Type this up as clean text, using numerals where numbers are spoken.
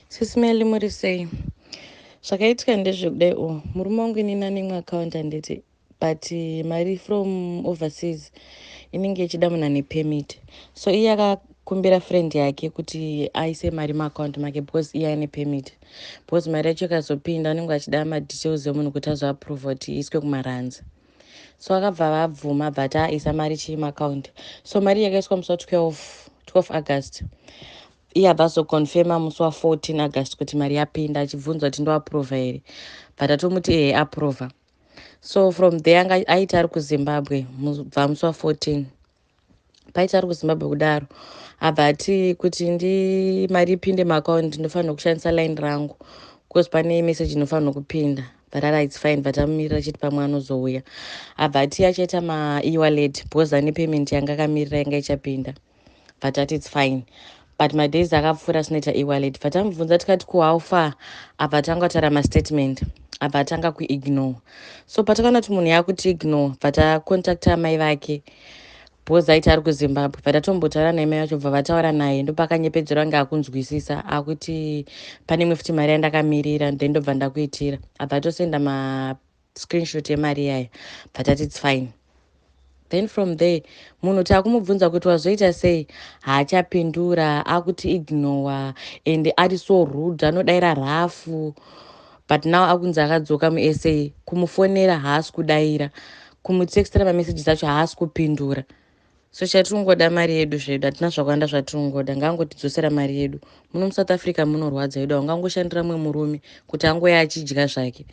Sisi Melly, muri sei? Zvakaitika ndezvekudai o, murume wangu inini ane imwe account, handiti? But mari from overseas inenge ichida munhu ane permit. So iye akakumbira friend yake kuti aise mari muaccount make because iye ane permit, because mari yacho ikazopinda anenge achida madetails emunhu kuti azoapprova kuti iiswe kumaranzi. So akabva vabvuma, abva ati aisa mari chii muaccount. So mari yakaiswa musi wa12 12 August. Iye abva azoconfirma musi wa14 August kuti mari yapinda, achibvunzwa kuti ndoapprova here, but atomuti ehe, approva. So from there anga aiti ari kuZimbabwe. Bva musi wa14 paiti ari kuZimbabwe kudaro, abva ati kuti ndi mari ipinde muaccount ndofanirwa kushandisa line rangu because pane message inofanirwa kupinda. But ara it's fine, but amumirira chiti pamwe anozouya. Abva ati achaita maewallet because ane payment yanga akamirira yanga ichapinda. But ati it's fine, but madays akapfuura asinoita ewallet. But amubvunza tikati, "Kuhow far?" Abva atanga kutaura mastatement, abva atanga kuignore. So patakaona kuti munhu yakuti ignore, bva tacontacta amai vake because aiti ari kuZimbabwe. Bva tatombotaura naye, mai vacho bva vataura naye, ndopakanyepedzerwa nge akunzwisisa, akuti pane imwe futi mari yandakamirira, then ndobva ndakuitira. Abva atosenda mascreenshot emari yaya. Bva tati it's fine. Then from there munhu taakumubvunza kuti wazoita sei, haachapindura, akuti ignore and ari so rude, anodayira rafu. But now akunzi akadzoka muSA. Kumufonera haasi kudayira, kumutextera mamessages acho haasi kupindura. So chatiringoda mari yedu zvedu, hatina zvakawanda zvatiringoda, ngaangotidzosera mari yedu. Muno muSouth Africa munorwadza yedu, haungangoshandira mumwe murume kuti angoya achidya zvake.